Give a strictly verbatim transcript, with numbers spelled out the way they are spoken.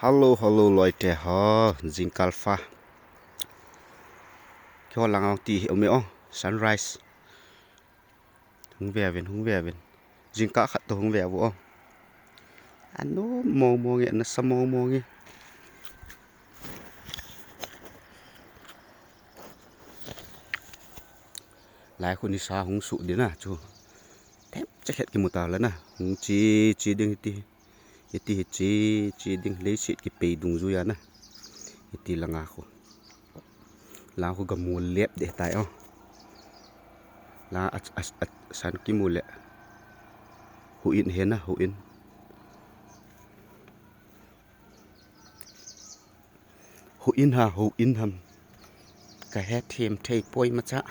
Hello, hello, loite ho, jingkah pha. Keiho lang ang ti hi um e o, sunrise. Hung ve uvin, hung ve uvin. Jingkah khat toh hung ve uvo o. Anom mong mong e, nasa mong mong e. Lai khu nisa hung suh ding a chu. Themcha khat kimu ta la na. Hung che, che ding hiti. Hiti hi che, che ding leiset kipei dungjui a na. Hiti langa khu. Lang khu gamu lep deh tai o. Lang a, a, a, san kimu le. Houin hi na, houin. Houin ha, houin ham. Kahe them thei poi macha.